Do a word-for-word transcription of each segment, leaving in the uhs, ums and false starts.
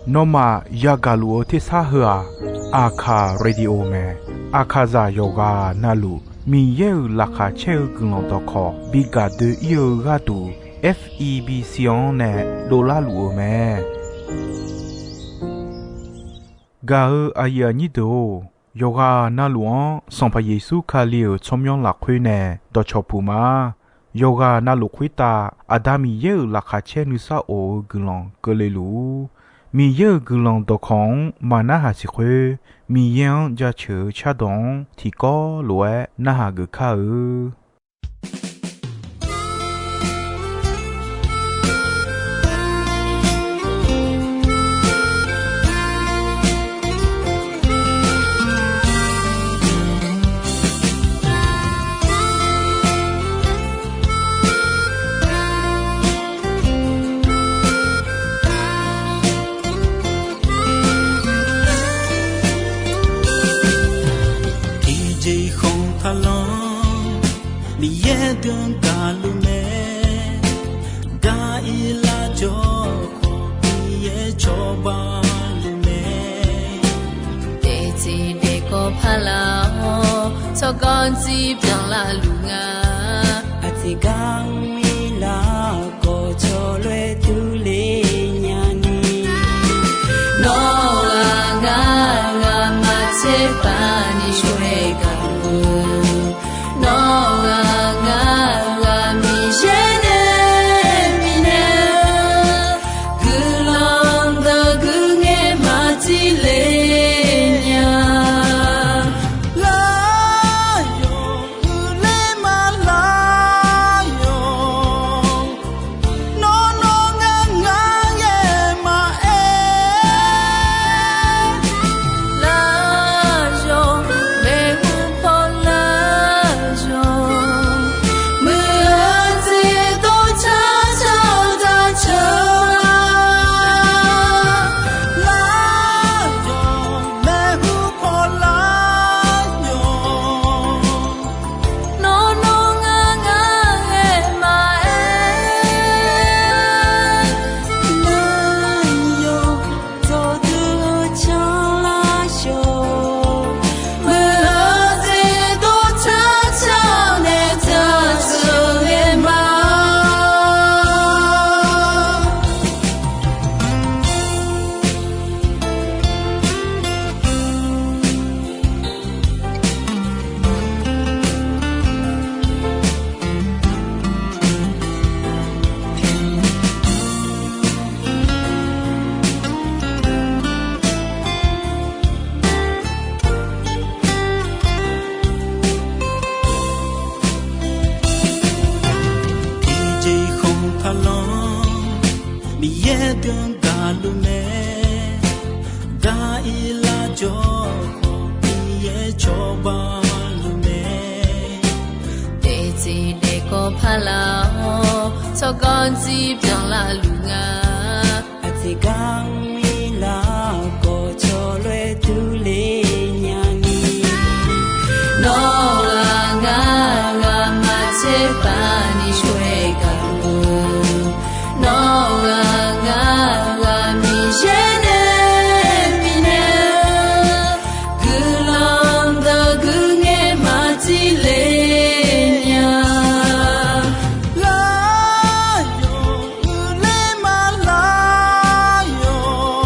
Nawmaf yagaq luf-eu tersar heu-aq, Aqkaq Radio mae. Aqkaqzaq yawqghaq navluf Miqyaer-euq laqkhaq caer-eu guiqlanq dawqkawq bi gaq doe-ir-eu gharduq, F E B C-anr nae dovlar luf-eu mae. Gaq-eu aqyuif aqnyir deuq-or, yawqghaq navluf-anr Sanqpaq Yeqsur Kali-euq tsawrmyanr lafkhoer nae dawqcawq puq ma. Yawqghaq navluf khoertav Aqda Miqyaer-euq laqkhaq caer nuisar of-eu guiqlanq keuvle luf-ur. Miqyaer-euq guiqlanq dawqkawq-anr maq narhaq siq khoer, Miqyaer-anr jaceuq-eu cardawq-anr tiqkawv lof-aer narhaq geuf kar-eu. Tiqjeq khanqpaq lanr Miqyaer deuq-anr gaqluf mae. Gaq-ir lar jawr khawf Miqyaer cawba luf mae. Daefteq daefkawv paq lar-awr tsawrganr dzir byanlar luf nga. Aqteq gar-anr ir lar khawf cawloer durler nyani. Nawr-aq ngar ghaq maqtser paq ni shawr-aer gaq-eu. Nawr-aq ngar ghaq Miqyaer nae bifnaeq-eu guiqlanq deuq guiqngaer maqtser le nya. Lar yawq uiqler ma lar yawq. Nawr nawr ngar ngar ghae maqaer. Lar yawq maeqhu paw lar yawq. Muiq-eu jeq dov car car-eu daqceuq-a. Lar yawq maeqhu paw lar yawq. Nawr nawr ngar ngar ghae maqaer. Lar yawq dawqdui-eu car lar yawq. Muiq-eu jeq dov car car nae daqceuq ghae ma. Tiqjeq khanqpaq lanr Miqyaer deuq-anr gaqluf mae. Gaq-ir lar jawr khawf Miqyaer cawba luf mae. Daefteq daefkawv paq lar-awr tsawrganr dzir byanlar luf nga. Aqteq gar-anr ir lar khawf cawloer durler nyani. Nawr-aq ngar ghaq maqtser paq ni shawr-aer gaq-eu. Nawr-aq ngar ghaq Miqyaer nae bifnaeq-eu guiqlanq deuq guiqngaer maqtser le nya. Lar yawq uiqler ma lar yawq.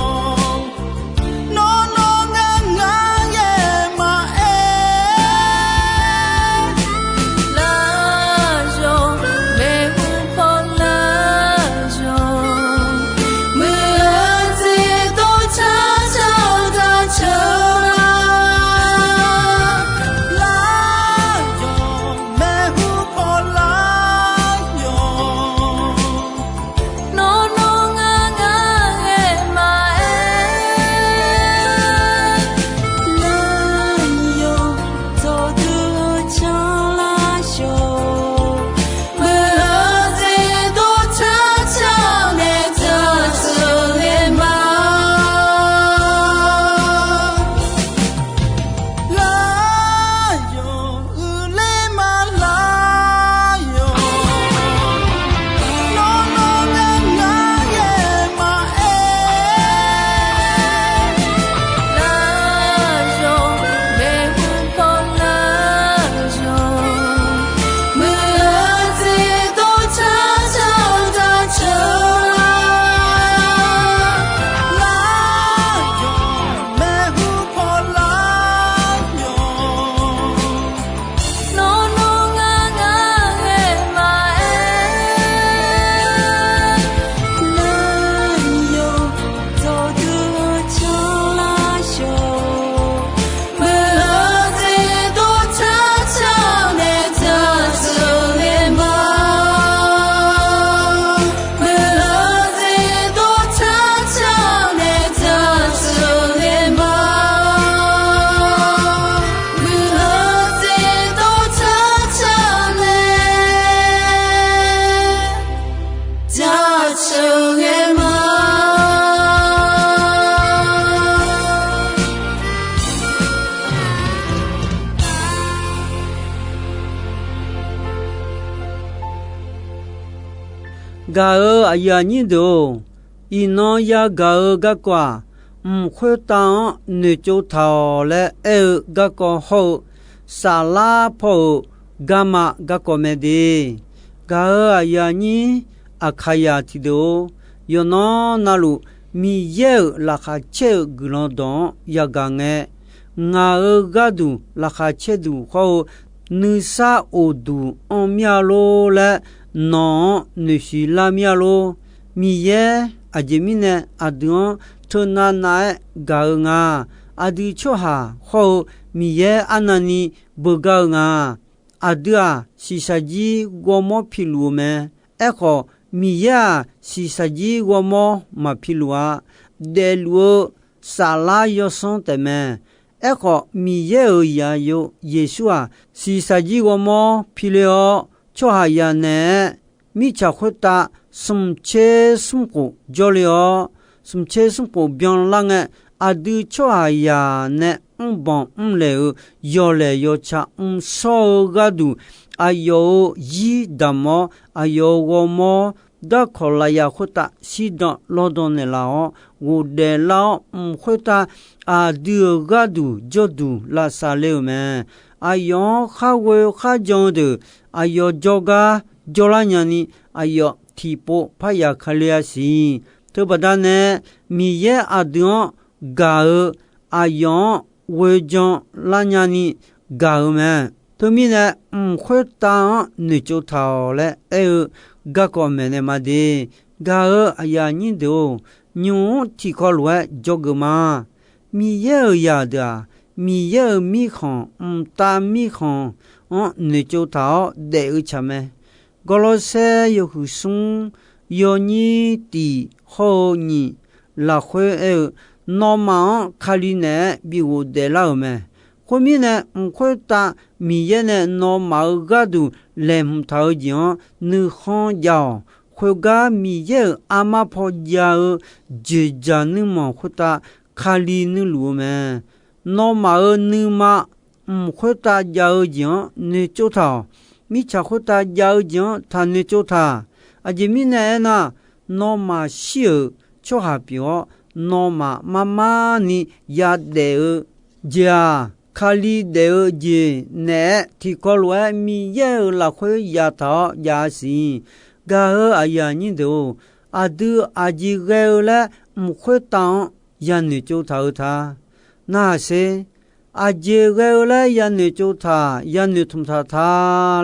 ghae ma. Gaq-euq aqyuif aqnyir deuq-or, iqnan yagaq-eu garkawv-aq, mq khoertav-anr noeqtsov taq-awq laer aer-eu garkawv hawr-eu, saflar paw-euq garma garkawv mae de. Gaq-euq aqyuif aqnyir Aqkaqyaq tiqdeuq-or, yawqnan navluf Miqyaer-euq laqkhaq caer-eu guiqlanq dawq-anr yagaq ngae, ngaq-euq gharduq laqkhaq caer duq hawr-eu nuisar of duq anr mir-a lor laer nawq-anr noeqshiq lar mir-a lor. Miqyaer aqjeq mirnae aqdui-anr teunav nav-aer gaq-eu nga. Aqdui tsawrhaq hawr-eu Miqyaer arnavni beugar-eu nga. Aqdui-aq, shiqshaq jir ghawrmawr piluf-eu mae. Aerkhawf, Miqyaer-aq, shiqshaq jir ghawrmawr maqpiluf-a. Daefluf-eu saflar yawsanr taef mae. Aerkhawf, Miqyaer-euq zaqyo Yeqsur-aq, shiqshaq jir ghawrmawr pile-awr, tsawrhaqzaq naeq-aer mirtsaq khoertav smq tser smr khof jawrle-awr, smq tser smr khof byanlar ngae, aqdui tsawrhaqzaq nae mrbanq mrlaeq-euq yawlaeq yawtsaq mrshawr-eu gharduq, aqyawf-euq zir damq-awr, aqyawf-euq ghawrmawr darkawq lafyaq khoertav shirdan lawrdan naeqlaf-awr, ghofdaef lar-awr, mq khoertav aqdui-euq gharduq jawrduq lavsav le-euq mae. Aqyawf-anr kharghoe kharjan-eu deuq, aqyawf jawrgar jawrlar nyani, aqyawf tiqpov parya Kali-a siq. Teubaqda nae, Miqyaer aqdui-anr gaq-eu aqyawf-anr ghoejan lar nyani gaq-eu mae. Teumirnae, mq khoertav-anr noeqtsov taq-awq laer aer-eu garkawv maeqnaeq ma de. Gaq-euq aqyuif aqnyir deuq-or, nymq-mr tiqkawv lof-aer dzawgeuf ma. Miqyaer-euq zaqdeuq-aq, Miqyaer-euq mirkhanq, mqtav mirkhanq-anr noeqtsov taq-awr daef-eu tsaq mae. Gawrlawrsaer yawhuiq smr, yawnyir tiq hawr-eu nyiq lafkhoer aer-eu, nawmaf-anr Kali naeq-aer bi ghofdaef lar-euq mae. Khoermirnae, mq khoertav Miqyaer nae nawmaf-euq gharduq laeqhmq taq-eu jeq-anr nuikhanr jav-awq. Khoergar Miqyaer-euq armar paw jav-eu jeqjaq nuirmanq khoertav Kali nuirluf-eu mae. Nawmaf-euq nuima mq khoertav jav-eu jeq-anr noeqtsov taq-awq. Mirtsaq khoertav jav-eu jeq-anr taq noeqtsov taq. Aqjeq mirnae aernar, nawmaf shir-euq tsawrhaq pyeuf-awr, nawmaf marmar ni yadaef-eu jeq-aq, Kali daef-eu jeq naeq-aer tiqkawv lof-aer Miqyaer-euq lafkhoer yataq-awr jav-a siq. Gaq-euq aqyuif aqnyir deuq-or, aqdui aqjeq ghae-eu laer mq khoertav-anr yanoeq tsov taq-eu ta. Narhaq sher. Aqjeq ghae-eu laer yanoeq tsov taq, yanoeq tmq taq ta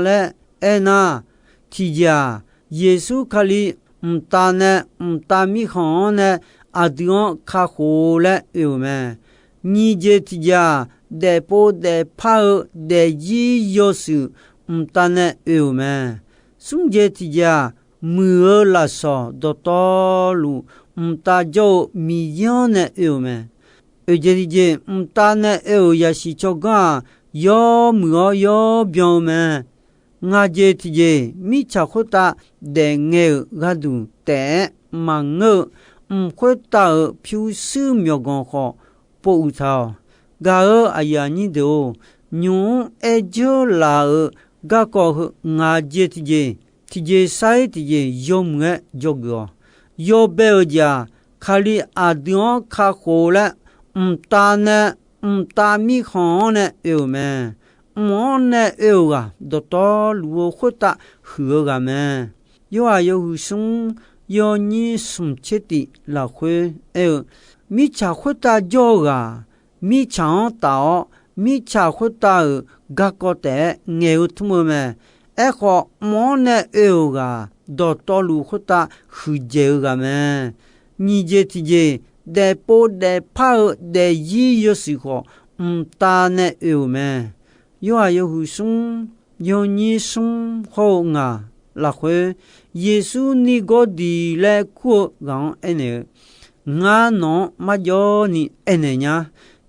laer aernar, tiqjeq-aq, Yeqsur Kali mqtav nae, mqtav mirkhanq-anr nae aqdui-anr kakhof-eu laer oe-euq mae. Nyiq jeq tiqjeq-aq, daefpov daefpar-eu daefzir yawshuif mqtav nae oe-euq mae. Smr jeq tiqjeq-aq, muiq-eu lafsawq dawqtawvluf mqtav jawr-eu Miqyaer-anr nae oe-euq mae. Oeq jeq tiqjeq mqtav nae oe-euq yasiq tsawrganr-aq, yawmuiq-awr yawbyan-eu mae. Ngaq jeq tiqjeq mirtsaq khoertav daefngae-euq gharduq taef-aer maqngeur-eu, mq khoertav-euq pyurshuir myawqganq khawf povuiq taq-awq. Gaq-euq aqyuif aqnyir deuq-or, nymq-mr aer dzeur laf-euq garkawv heu ngaq jeq tiqjeq, tiqjeq sar-ir tiqjeq yawmuiq-aer dzawgeuf-awq. Yawbae-euq jeq-aq, Kali aqdui-anr kakhof laer mqtav nae, mqtav mirkhanq-anr nae oe-euq mae. Mq-anr nae oe-euq ghaq dawqtawvluf-eu khoertav huiq-eu ghaq mae. Yorhaq yawhuiq smr, yawnyir smq tser tif lafkhoer aer-eu, mirtsaq khoertav jawr-eu ghaq, mirtsaq-anr taf-awr, mirtsaq khoertav-euq garkawv taef-aer ngaeq-eu tmr-eu mae. Aerkhawf, mq-anr nae oe-euq ghaq, dawqtawvluf khoertav huiqdzaeq-eu ghaq mae. Nyiq jeq tiqjeq, daefpov daefpar-eu daefzir yawshuif khawf, mqtav nae oe-euq mae. Yorhaq yawhuiq smr, yawnyir smr hawr-eu ngaq lafkhoer, Yeqsur Niqgawrdiq laer kur-eu ghaq-anr aernaeq-eu, Ngar nawq-anr marjawv ni aernaeq nya.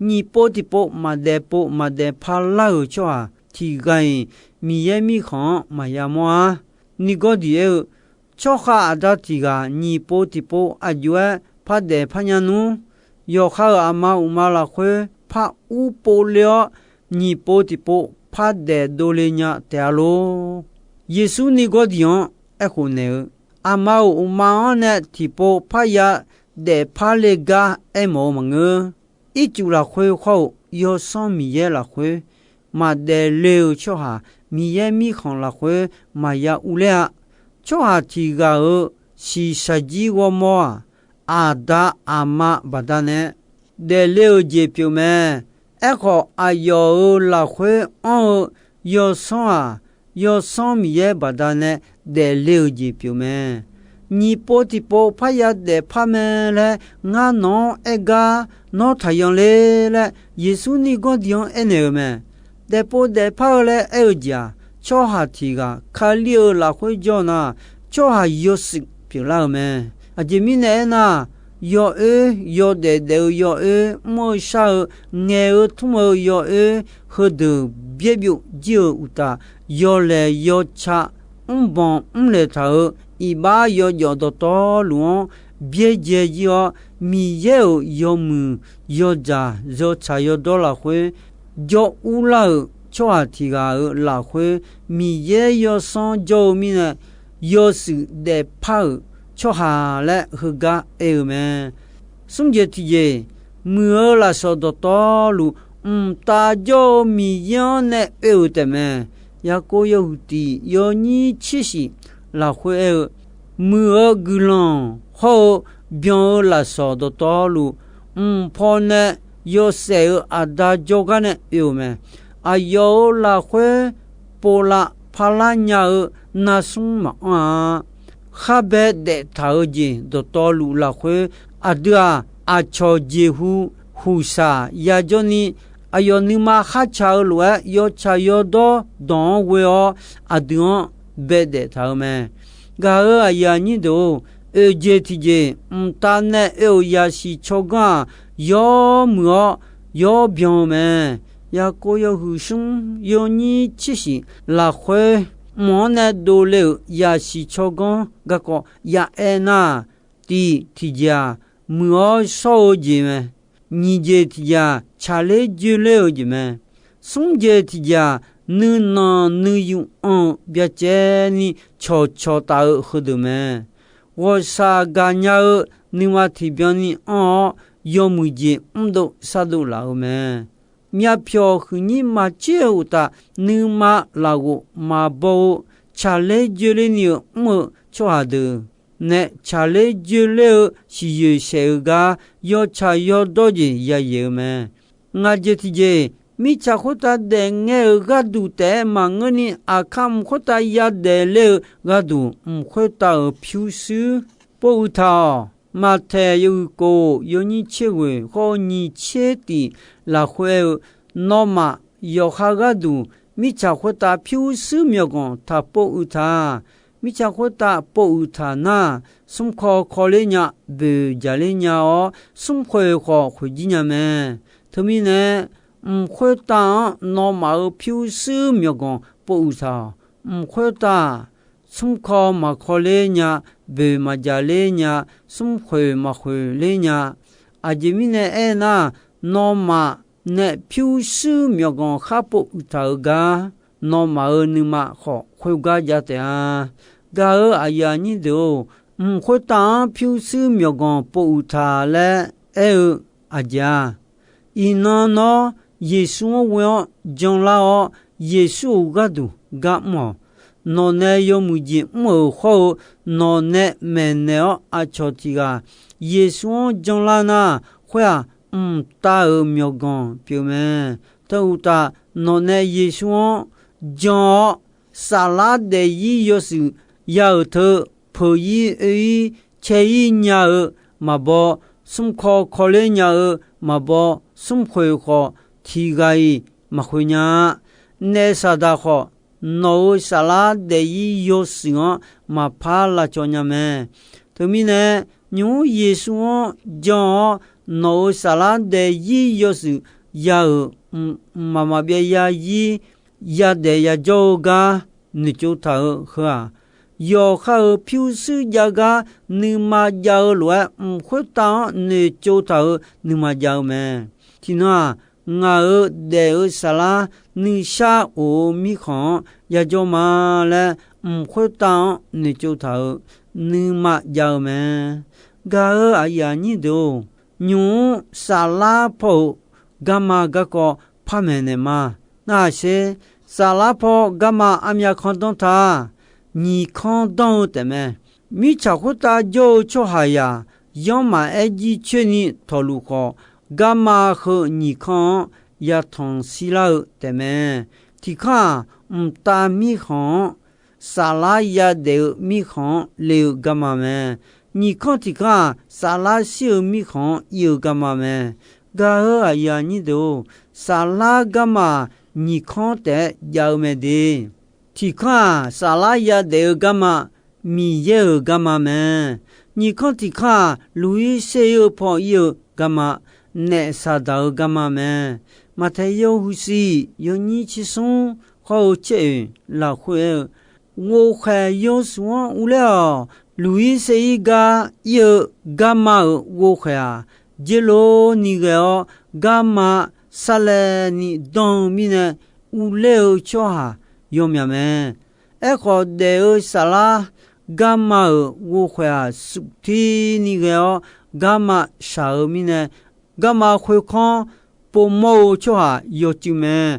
Nyiq pov tiqpov maqdaef pov maqdaef par lar-euq tsawrhaq tiq ghaq-iq Miqyaer Mirkhanq-anr maqya mawr-ar. Niqgawrdiq aer-eu, Tsawrkhav aqda tiq ghaq nyiq pov tiqpov aqjox-aer par daef par nya nmr. Yawqha-euq aqma uqma lafkhoer par ur pov ler-awr, nyiq pov tiqpov par daef dovle nya taef-a lor. Yeqsur ni gawrdiq-anr aerkhof naeq-eu, aqma-euq uqma-anr nae tiqpov parya daefpar le gar aermawf-eu maqngeur. Ircuf lafkhoer khawr-eu Yawsanr Miqyaer lafkhoer maqdaef le-eu tsawrhaq, Miqyaer Mirkhanq lafkhoer maqya urler-a. Tsawrhaq tiq ghaq-euq shiqshaq jir ghawrmawr-aq, aqda aqma baqdanae daefle-euq jeq pyeuf mae. Aerkhawf, aqyawf-euq lafkhoer anr-eu Yawsanr-aq, Yawsanr Miqyaer baqdanae daefle-euq jeq pyeuf mae. Nyiq pov tiqpov parya daefpar mae laer ngar nawq-anr aer gar, nawr taqyan ler laer Yeqsur ni gawrdiq-anr aernaeq-eu mae. Daefpov daefpar-eu laer aer-eu jeq-aq, tsawrhaq tiq ghaq Kali-euq lafkhoer jawr nar, tsawrhaq yawshuif pyeuflar-euq mae. Aqjeq mirnae aernar, yawoer yawdaef daef-eu yawoer, mr-eu shar-eu, ngaeq-eu tmr-eu yawoer, heudeuq byaerbyov jir-euq uqtaf, yawlaeq yawca mrbanq mrlaeq taq-euq iqbax yawjawf dawqtawvluf-anr byaerdzae jir-awr, Miqyaer-euq yawmuiq yawdzaq yawtsaq yawdawr lafkhoer jawr urlar-euq tsawrhaq tiq ghaq-euq lafkhoer, Miqyaer Yawsanr jawr-eu mirnae yawshuif daefpar-euq tsawrhaq laer heugar aer-eu mae. Smr jeq tiqjeq, muiq-eu lafsawq dawqtawvluf, mqtav jawr-eu Miqyaer-anr nae oe-euq taefmae. Yaqkov yawhuiq tiq yawnyir tser shif lafkhoer aer-eu, muiq-eu guiqlanq hawr-eu byan-eu lafsawq dawqtawvluf, mq paw nae yawshaef-euq aqda jawrgar nae oe-euq mae. Aqyawf-euq lafkhoer povlav parlar nya-eu narsmr maqanr-a. Kharbae daeftaq-eu jeq dawqtawvluf lafkhoer, aqdui-aq, aqcawq jeqhu huqshaq yajawr ni, aqyawf nuima khartsaq-eu lof-aer yawtsaq yawdawr dawq-anr ghoe-awr, aqdui-anr baedaef taq-eu mae. Gaq-euq aqyuif aqnyir deuq-or, oeq jeq tiqjeq mqtav nae oe-euq yasiq tsawrganr-aq, yawmuiq-awr yawbyan-eu mae. Yaqkov yawhuiq smr yawnyir tser shif lafkhoer, mq-anr nae dovle-euq yasiq tsawrganr garkawv ya aer nar, tiq tiqjeq-aq, muiq-awr shawr-eu jeq mae. Nyiq jeq tiqjeq-aq, tsaqler joeler-eu jeq mae. Smr jeq tiqjeq-aq, nuinanq nuiyuf anr-eu byacaevni cawqcawq taf-eu heudeuq mae. Ghawqshaq gaqnya-eu nuima tiqbyan ni anr-awr, yawmuiq jeq mrdov shardov laf-eu mae. Myavpyawq huiqnyir maqtser-eu uqtaf, nuima lafghof maqbaw-eu tsaqler joeler ni-eu mr-eu tsawrhaq deuq nae tsaqler joeler-eu siqyoeq saef-eu gar yawtsaq yawdawr jeq yayaeq-eu mae. Ngaq jeq tiqjeq, mirtsaq khoertav daefngae-euq gharduq taef-aer maqngeurni, aqkar mq khoertav yadaef ler-eu gharduq mq khoertav-euq pyurshuir pov uiq taq-awq. Maqtaeq yawhuiq kof yawnyir tser ghoeq hawr-eu nyiq tser tif lafkhoer aer-eu, nawmaf yawqha gharduq mirtsaq khoertav pyurshuir myawqganq taq pov uiq taq. Mirtsaq khoertav pov uiq taq nar, smrkaw kawler nya, boeq jaqler nya-awr, smrkhoeq khawf khoeq jir nya mae. Teumirnae, mq khoertav-anr nawmaf-euq pyurshuir myawqganq pov uiq taq-awq. Mq khoertav-aq, smrkaw maqkawler nya, boeq maqjaqler nya, smrkhoeq maqkhoeq ler nya. Aqjeq mirnae aernar, nawmaf nae pyurshuir myawqganq khar pov uiq taq-eu gar, nawmaf-euq nuima khawf khoergar jav taef-a. Gaq-euq aqyuif aqnyir deuq-or, mq khoertav-anr pyurshuir myawqganq pov uiq taq laer aer-eu aqjeq-aq, iqnan nawr Yeqsur-anr ghoe-awr janlar-awr, Yeqsur-euq gharduq gar mr-awq. Nawqnae yawmuiq jeq mr-euq hawr-eu, nawqnae maeqnaeq-awr aqcawq tiq ghaq Yeqsur-anr janlar nar, khoer-aq, mqtav-euq myawqganq pyeuf mae. Teu uqtaf, nawqnae Yeqsur-anr jan-awr, saflar daefzir yawshuif ya-euq teu, peuq-ir oe-ir cae-ir nya-eu maqbaw, smrkaw kawler nya-eu maqbaw, smrkhoeq khawf tiq ghaq-iq maqkhoeq nya-a. Naef Saqdaq khawf, nawq-euq saflar daefzir yawshuif-anr maqpar lavcawv nya mae. Teumirnae, nymq-mr Yeqsur-anr jan-awr, nawq-euq saflar daefzir yawshuif ya-euq mqmaq maqbyav yazir yadaef yajawr-eu gar noeqtsov taq-euq heu-aq, yawqha-euq pyurshuir jav gar nuima jav-eu lof-aer, mq khoertav-anr noeqtsov taq-euq nuima jav-eu mae. Tiqnan-aq, ngaq-euq daef-eu saflar nuisar of-eu mirkhanq-anr yajawr ma laer, mq khoertav-anr noeqtsov taq-euq nuima jav-eu mae. Gaq-euq aqyuif aqnyir deuq-or, nymq-mr saflar paw-euq garma garkawv par maeqnaeq ma. Narhaq sher, saflar paw garma armyav kanr danr ta, nyiq kanr danr-eu taefmae. Mirtsaq khoertav jawr-eu tsawrhaqzaq, yanr maqaer jircoer ni tawqluf khawf, garma heu nyiq kanr-anr yatanq shirlar-eu taefmae. Tiq kanr-aq, mqtav mirkhanq-anr saflar yadaef-eu mirkhanq-anr le-eu garma mae. Nyiq kanr tiq kanr-aq, saflar shir-eu mirkhanq-anr ir-eu garma mae. Gaq-euq aqyuif aqnyir deuq-or, saflar garma-aq, nyiq kanr taef-aer jav-eu mae de. Tiq kanr-aq, saflar yadaef-eu garma, Miqyaer-euq garma mae. Nyiq kanr tiq kanr-aq, luq-ir ser-ir-eu paw ir-eu garma, naef Saqdaq-euq garma mae. Maqtaeq yawhuiq-iq yawnyir tsersmr hawr-eu caer-oeq lafkhoer aer-eu, ghovkhaeq yawshuif-anr urler-awq. Luq-ir ser-ir gar ir-eu garma-euq ghovkhaeq-aq, dzeurlov ni ghae-awr, garma sarlaev ni danr-eu mirnae, urler-eu tsawrhaq yawmyaq mae. Aerkhawf, daef-eu saflar garma-euq ghovkhaeq-aq, suftir ni ghae-awr garma shaq-eu mirnae, garma khoerkanr povmawr-eu tsawrhaq yawcuiv mae.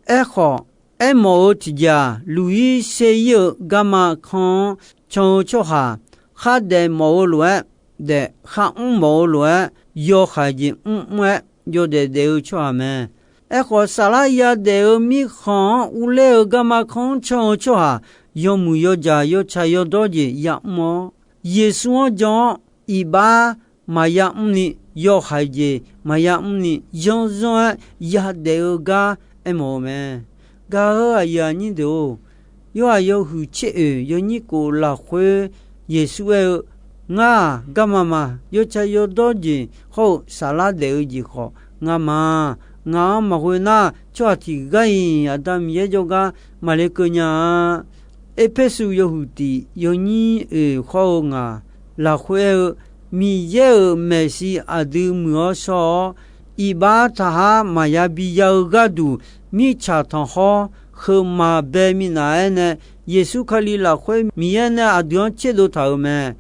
Aerkhawf, aermawf-eu tiqjeq-aq, luq-ir ser-ir-eu garma kanr-anr can-eu tsawrhaq, khardaef mawf-eu lof-aer daef, kharmr mawf-eu lof-aer yawhaiq jeq mrmr-aer yawdaef daef-eu tsawrhaq mae. Aerkhawf, saflar yadaef-eu mirkhanq-anr urler-eu garma kanr-anr can-eu tsawrhaq, yawmuiq yawdzaq yawtsaq yawdawr jeq yamr-awr, Yeqsur-anr jan-awr iqbax maqya mrni, yawhaiq jeq maqya mrni, yanrzanr-aer yadaef-eu gar aermawf-eu mae. Gaq-euq aqyuif aqnyir deuq-or, yawhaiq yawhuiq caer-oeq yawnyir kof lafkhoer Yeqsur aer-eu, Ngar-aq, garma ma. Yawtsaq yawdawr jeq hawr-eu saflar daef-eu jeq khawf ngar ma. Ngaq-anr maqghoe nar, tsawrhaq tiq ghaq-iq Aqda Miqyaer jawrgar maqle keuv nya-a. Erpersu yawhuiq tiq yawnyir oeq hawr-eu ngaq lafkhoer aer-eu, Miqyaer-euq maeqshi aqdui muiq-awr shawr-awr, iqbax taqhar maqya biya-eu gharduq, mirtsaq tanqkhawr heu maqbae minav-aer nae, Yeqsur Kali lafkhoer Miqyaer nae aqdui-anr tserdov taq-euq mae.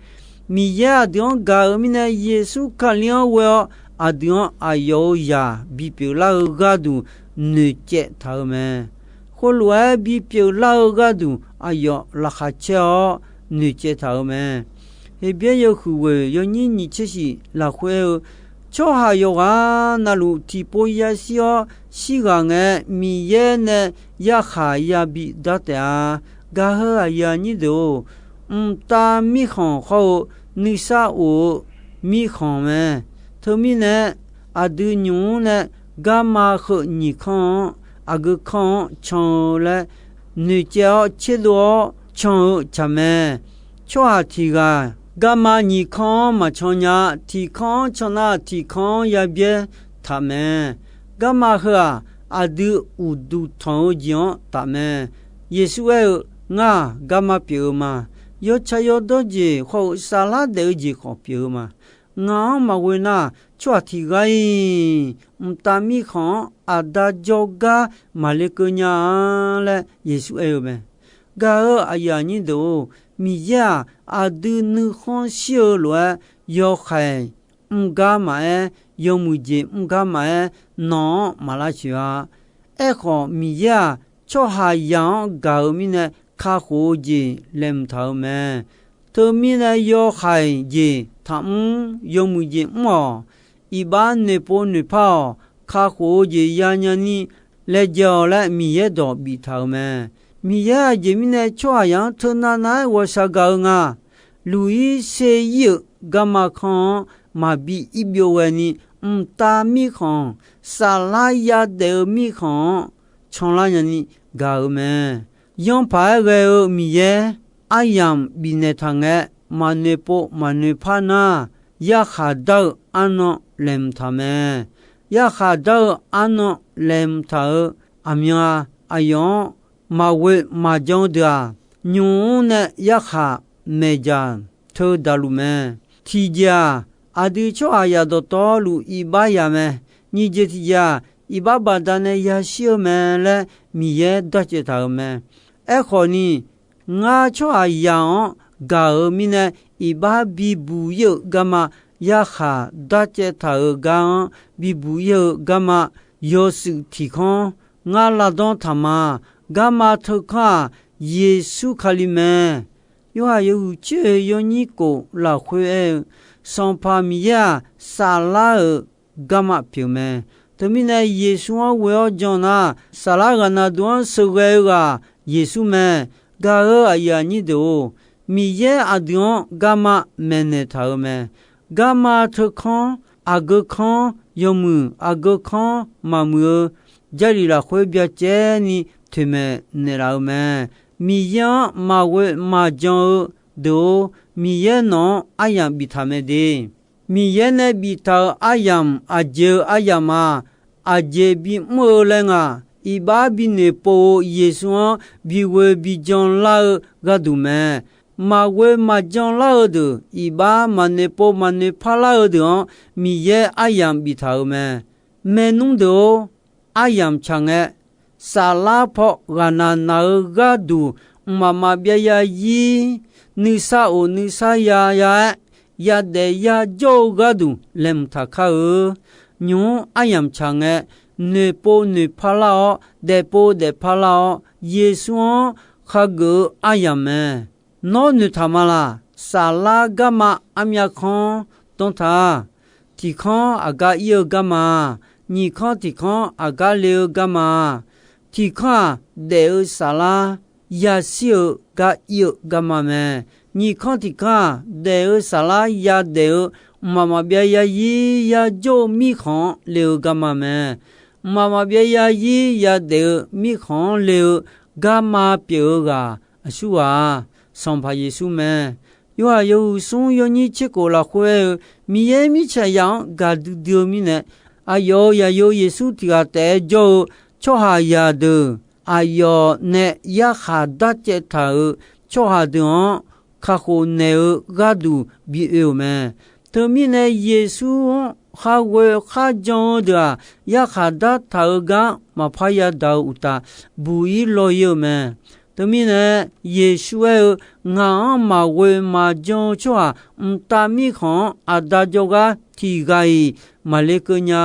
Miqyaer aqdui-anr gaq-euq mirnae, Yeqsur Kali-anr ghoe-awr aqdui-anr aqyawf-euq zaq bipyeuf lar-eu gharduq noeqcaev taq-euq mae. Khoerlof-aer bipyeuf lar-eu gharduq aqyawf laqkhaq caer-awr noeqcaev taq-euq mae. Heqbyaer yawhuiq ghoeq yawnyir nyiq tser shif lafkhoer aer-eu, Tsawrhaq yawqghaq navluf tiqpov yashir-awr shirghaq ngae, Miqyaer nae yarkhaq yabi dar taef-a. Gaq-euq aqyuif aqnyir deuq-or, mqtav mirkhanq hawr-eu nuisar of-eu mirkhanq mae. Teumirnae, aqdui nymq-mr nae garma heu nyiq kanr-anr, aqgeu kanr-anr can-eu laer noeqcaev-awr tserdov-awr can-eu tsaq mae. Tsawrhaq tiq ghaq garma nyiq kanr-anr maqcan nya. Tiq kanr-anr can nar, tiq kanr-anr yabyaer taq mae. Garma heu-aq, aqdui uqduq tanq-eu jeq-anr taf mae. Yeqsur aer-eu, Ngar-aq, garma pyeuf-eu ma. Yawtsaq yawdawr jeq hawr-eu saflar daef-eu jeq khawf pyeuf-eu ma. Ngaq-anr maqghoe nar, tsawrhaq tiq ghaq-iq mqtav mirkhanq-anr aqda jawrgar maqle keuv nya-a laer Yeqsur aer-eu mae. Gaq-euq aqyuif aqnyir deuq-or, Miqyaer-aq, aqdui nuikhanr shir-eu lof-aer yawhaiq mr gar maqaer, yawmuiq jeq mr gar maqaer, nawq-anr maq lavtsoeq-a. Aerkhawf, Miqyaer-aq, tsawrhaqzaq-anr gaq-euq mirnae kakhof-eu jeq laeqhmq taq-euq mae. Teumirnae yawhaiq jeq taqmr, yawmuiq jeq mr-awq. Iqbax noeqpov noeqpar-awq. Kakhof-eu jeq yanya ni laejae-awq laer Miqyaer dawq biftaq-euq mae. Miqyaer aqjeq mirnae tsawrhaqzaq-anr teunav nav-aer ghawqshaq gaq-eu nga. Luq-ir ser-ir-euq garma kanr-anr maqbi ir byov ghaeni, mqtav mirkhanq, saflar yadaef-eu mirkhanq-anr canlar nyani gaq-euq mae. Yanrpaq-aer ghae-eu Miqyaer aryamq bifnaeq taq ngae, maqnoeq pov maqnoeq par nar, yarkhaq dar-eu arnan laeqhmq taq mae. Yarkhaq dar-eu arnan laeqhmq taq-euq aqmyan-a, aqyawf-anr maqghoe maqjan-eu deuq-aq, nymq-mr nae yarkhaq maeqdzaq teu daqluf mae. Tiqjeq-aq, aqdui tsawrhaqzaq dawqtawvluf iqbax yaq mae. Nyiq jeq tiqjeq-aq, iqbax baqdanae yashir-eu mae laer Miqyaer darcaev taq-euq mae. Aerkhawf ni, ngar tsawrhaqzaq-anr gaq-euq mirnae, iqbax bibuq ir-euq garma, yarkhaq darcaev taq-euq gar-anr bibuq ir-eu garma, yawshuif tiq kanr ngar lavdanr taq ma. Garma teukanr-aq, Yeqsur Kali mae. Yorhaq yawhuiq tser-oe yawnyir kof lafkhoer aer-eu, Sanqpaq Miqyaer-aq, saflar-euq garma pyeuf mae. Teumirnae, Yeqsur-anr ghoe-awr jan nar, saflar ghaqna duq-anr sheuqghae-eu ghaq Yeqsur mae. Gaq-euq aqyuif aqnyir deuq-or, Miqyaer aqdui-anr garma maeqnaeq taq-euq mae. Garma teukanr, aqgeu kanr yawmuiq, aqgeu kanr maqmuiq-eu, Jarlif lafkhoer byacaevni toeqmaeq naeqlaf-eu mae. Miqyaer-anr maqghoe maqjan-eu deuq-or, Miqyaer nawq-anr aryamq biftaq mae de. Miqyaer nae biftaq-euq aryamq aqjeq-eu aryamq-a. Aqjeq bimr-eu laer nga. Iqbax binoeqpov-eu Yeqsur-anr bighoe bijan lar-eu gharduq mae. Maqghoe maqjan lar-eu deuq, iqbax maqnoeqpov maqnoeqpar lar-eu deuq-anr Miqyaer aryamq biftaq-euq mae. Maernmr deuq-or, aryamq tsaq ngae, saflar paw ghaqna naq-eu gharduq, mqmaq maqbyav yazir, nuisar of nuisar ya ya-aer, yadaef yajawr-eu gharduq laeqhmq taq kar-eu. Nymq-mr aryamq tsaq ngae, noeqpov noeqpar lar-awr, daefpov daefpar lar-awr, Yeqsur-anr khageuf-eu aryamq mae. Nawr noeqtaq ma laq? Saflar garma armyav kanr danr taq. Tiq kanr aqgar ir-eu garma, nyiq kanr tiq kanr aqgar le-eu garma. Tiq kanr-aq, daef-eu saflar yashir-eu gar ir-eu garma mae. Nyiq kanr tiq kanr-aq, daef-eu saflar yadaef-eu mqmaq maqbyav yazir yajawr-eu mirkhanq-anr le-eu garma mae. Mqmaq maqbyav yazir yadaef-eu mirkhanq-anr le-eu garma pyeuf-eu ghaq aqsurghaq-aq, Sanqpaq Yeqsur mae. Yorhaq yawhuiq smr yawnyir tser kof lafkhoer aer-eu, Miqyaer mirtsaqzaq-anr gaqdui dui-eu mirnae, aqyawf-euq zaqyo Yeqsur tiq ghaq taef-aer jawr-eu tsawrhaqzaq deuq, aqyawf nae yarkhaq darcaev taq-euq tsawrhaq deuq-anr kakhof naeq-eu gharduq bi oe-euq mae. Teumirnae, Yeqsur-anr khar ghoe kharjan-eu deuq-aq, yarkhaq dartaq-eu gar maqpar yadaq-eu uqtaf, buq-ir law-ir-eu mae. Teumirnae, Yeqsur aer-eu, Ngaq-anr maqghoe maqjan-eu tsawrhaq, mqtav mirkhanq-anr Aqda jawrgar tiq ghaq-iq maqle keuv nya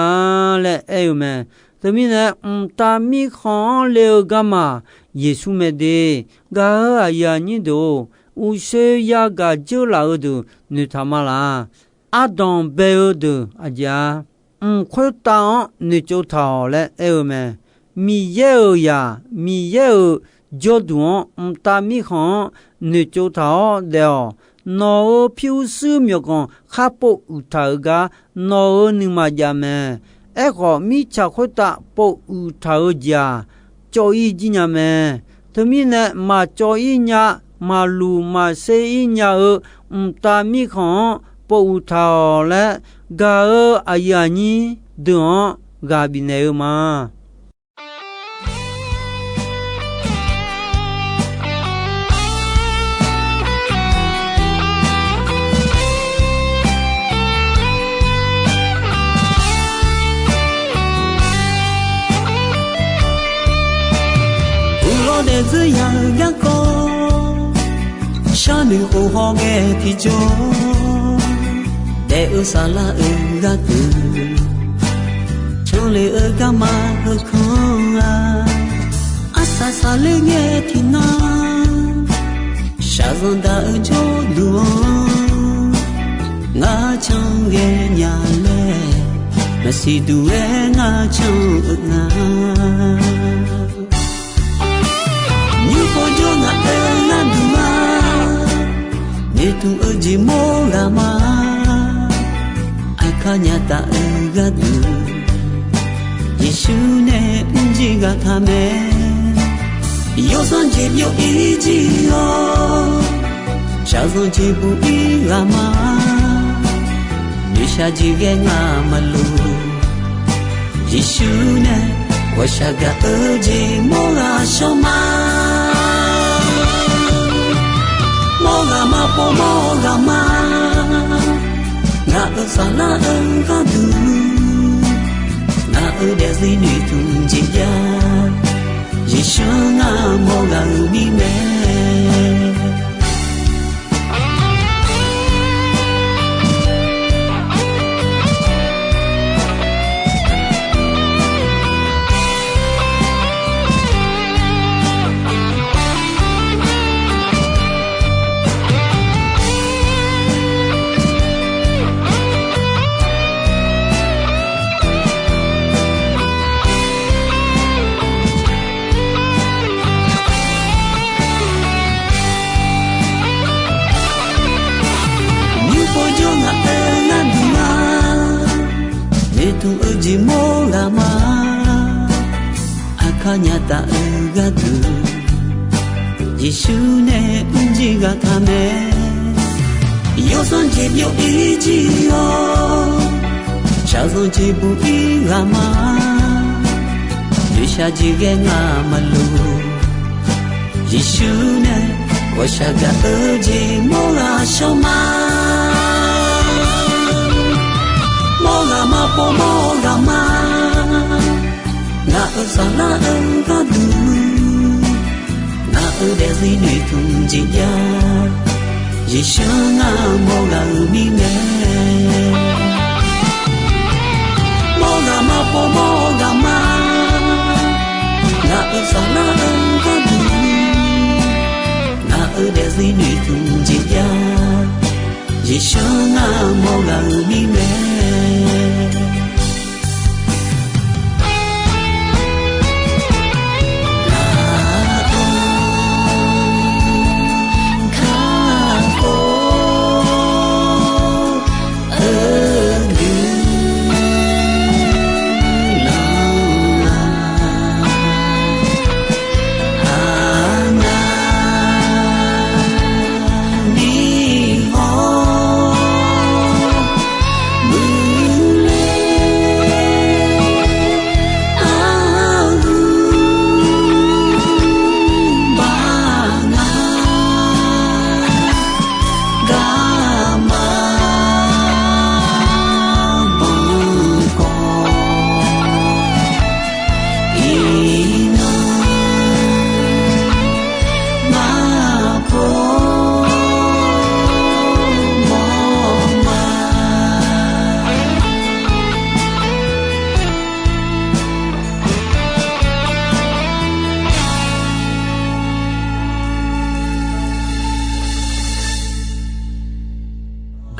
laer aer-eu mae. Teumirnae, mqtav mirkhanq-anr le-eu garma Yeqsur mae de. Gaq-euq aqyuif aqnyir deuq-or, uqshoe yagaq dzeurlaf-eu deuq noeqtaq ma laq? Ardanq bae-eu deuq aqjeq-a, mq khoertav-anr noeqtsov taq-awq laer aer-eu mae. Miqyaer-euq zaq, Miqyaer-euq jawrduq-anr, mqtav mirkhanq-anr noeqtsov taq-awr daef-awq. Nawq-euq pyurshuir myawqganq khar pov uiq taq-euq gar nawq-euq nuima jav mae. Aerkhawf, mirtsaq khoertav pov uiq taq-eu jeq-aq, cawv-ir jir nya mae. Teumirnae, maqcawv-ir nya, maqluq maqser-ir nya-eu mqtav mirkhanq-anr pov uiq taq-awq laer, gaq-euq aqyuif aqnyir deuq-anr ghaq bifnaeq-eu ma. Uqlawr daefdzeur ya-eu garkawv, sharnoeq khof hawghae tiqjawr, daef-eu saflar-euq gharduq, canle-eu garma heukanr-a. Arsaq saqler ngae tiqnan, shaqzanq daq-eu jawrduq-anr, ngar can ghaenya laer, maqsiq duq-aer ngar can-eu nga. Nymr pov jawr ngaq-euq gharduq ma, noeqtmq-eu jeq mawr ghaq ma. Aqkar nya taf-eu gharduq, Yeqsur nae mrjir ghaq taq mae. Yawsanr jeq byov-ir jir-awr, shaqzanq jeq buq-ir ghaq ma. Noeqshaq jeq ghae ngaq maqloq, Yeqsur nae ghawqshaq gaq-eu jeq mawr ghaq shawr ma. Mawrghaq maqpov mawrghaq ma, ngaq-euq saflar-eu gharduq, ngaq-euq daefzir noeqtmq jeq-aq, Yeqsur ngar mawrghaq-euq mirnae. Nymr pov jawr ngaq-euq gharduq ma, noeqtmq-eu jeq mawrghaq ma. Aqkar nyataf-eu gharduq, Yeqsur nae mrjir ghaq taq mae. Yawsanr jeq byov-ir jir-awr, shaqzanq jeq buq-ir ghaq ma. Noeqshaq jeq ghae ngaq maqloq, Yeqsur nae ghawqshaq gaq-eu jeq mawrghaq shawr ma. Mawrghaq maqpov mawrghaq ma, ngaq-euq saflar-eu gharduq, ngaq-euq daefzir noeqtmq jeq-aq, Yeqsur ngar mawrghaq-euq mirnae. Mawrghaq maqpov mawrghaq ma, ngaq-euq saflar-eu gharduq, ngaq-euq daefzir noeqtmq jeq-aq, Yeqsur ngar mawrghaq-euq mirnae.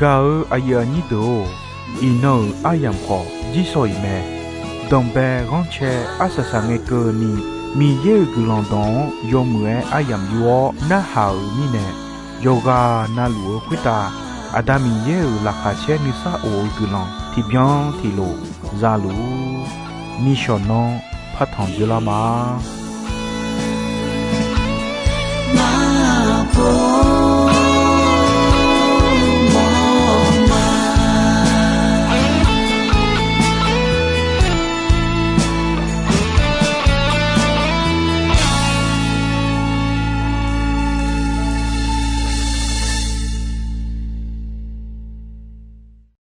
Gaq-eu aqyuif aqnyir deuq-or, iqnan-euq aryamq khawf jirsawq iq mae. Danqbae ghanrcae arsaq saq ngae keuvni, Miqyaer-euq guiqlanq dawq-anr yawmuiq-aer aryamq yur-awr narhaq-euq mirnae, yawqghaq na luf-eu khoertav Aqda Miqyaer-euq laqkhaq caer nuisar of-eu guiqlanq tiqbyan tiqlof za luf-ur. Nishawq nanr partanq dzeurlar ma.